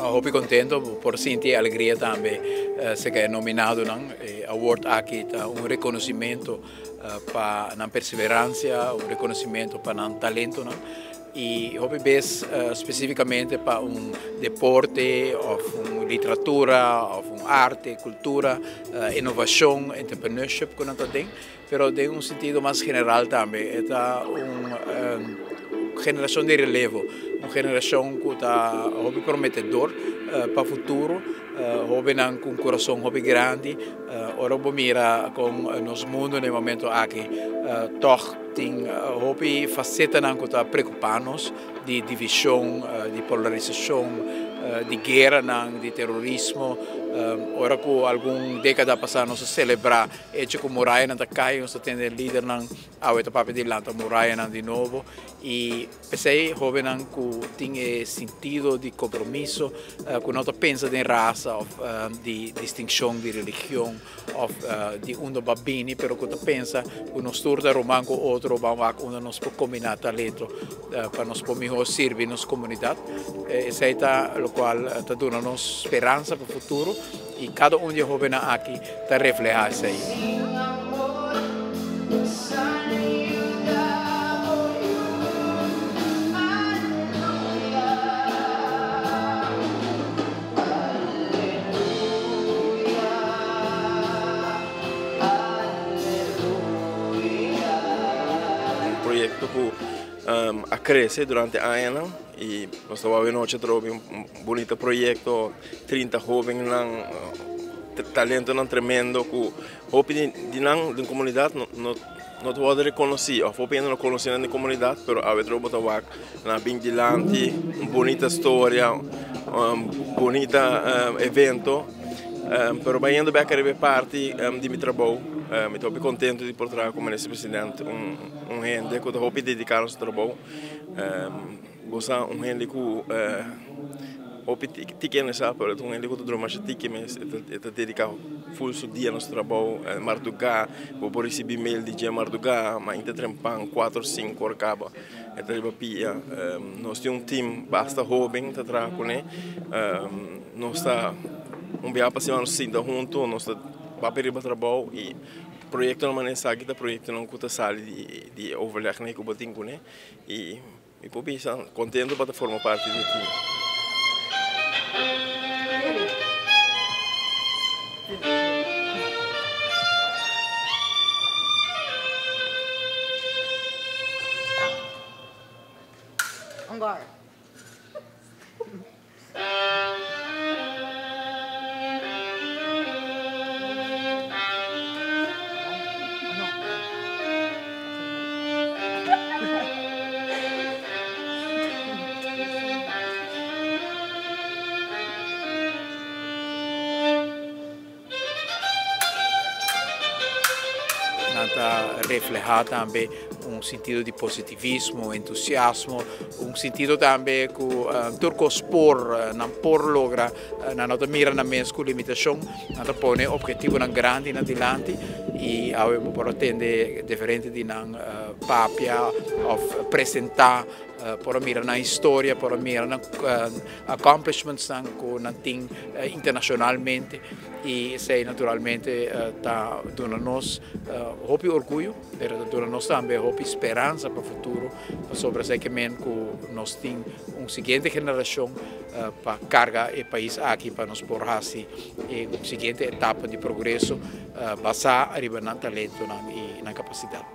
Hopi contento por sinti e alegria tambe serca e nominadonan. E award aki ta un reconocimento pa nan perseverancia, un reconocimento pa nan talentonan y hopi bes specificamente pa un deporte of un literatura of un arte, cultura, innovacion, entrepreneurship cu nan ta den. Pero den un sentido mas general tambe e ta un generacion di relevo, un generacion cu ta hopi prometedor pa futuro, hobennan cu un curason hopi grandi. Ora bo mira con nos mundo na e momento aki toch tin hopi facetanan cu ta preocupa nos, di division, di polarisacion, di gueranan, di terorismo. Ora cu algun decada pasa nos a celebra Hecho ku murayanan ta kai, nos ta tende lidernan awe ta papia di lanta murayanan di nobo i p'esei hóbennan ku tin e sintido di kompromiso, ku no ta pensa den rasa òf di distinshon di religion òf di unda bo a bini, pero ku ta pensa ku nos tur ta ruman ku otro, ban wak unda nos por kombiná talento pa nos por mihó sirbi nos komunidat. Esei ta lokual ta duna nos speransa pa futuro. I kada un di e hóbennan aki ta reflehá esei. Un proyekto ku a krese durante añanan i nos ta wou anochi atrobe un bunita proyekto. 30 hobennan, talentonan tremendo ku hopi di nan den komunidat no no ta wòrdu rekonosí òf hopi hende no konosé nan den komunidat pero awe tro bo ta wak nan a bin dilanti un bunita storia un bunita evento pero bayendo bèk ariba e parti di mi trabou mi ta hopi kontento di por traha ku minister president un hende ku ta hopi dediká na su trabou. Bo sa un hende ku hopi tiki no sa pero ta un hende ku ta drumi masha tiki mes e ta dediká ful su dia na su trabou mardugá bo por risibí mail di dje mardugá mainta trempan kuater sinku ora kaba e ta riba pia nos tin un team basta hoben ta traha kuné nos ta un biaha pa siman nos sinta huntu nos ta papia riba trabou i proyektonan manera esaki ta proyektonan ku ta sali di e overlegnan ku bo tin kuné i Mi por bisa contento pa ta forma parti di e team. On guard. Nan ta reflehá tambe un sintido di positivismo, entusiasmo, un sintido tambe ku tur kos por, nan por logra, nan no ta mira nan mes ku limitashon, nan ta pone ophetivonan grandi nan dilanti i awe bo por a tende diferente di nan papia òf presentá. Por a mira nan historia, por a mira nan accomplishmentsnan ku nan tin internashonalmente i esei naturalmente ta duna nos hopi orguyo, pero ta duna nos tambe hopi speransa pa futuro pasobra esei ke men ku nos tin un siguiente generashon pa karga e pais aki pa nos por hasi e siguiente etapa di progreso basá riba nan talentonan i nan kapasidat.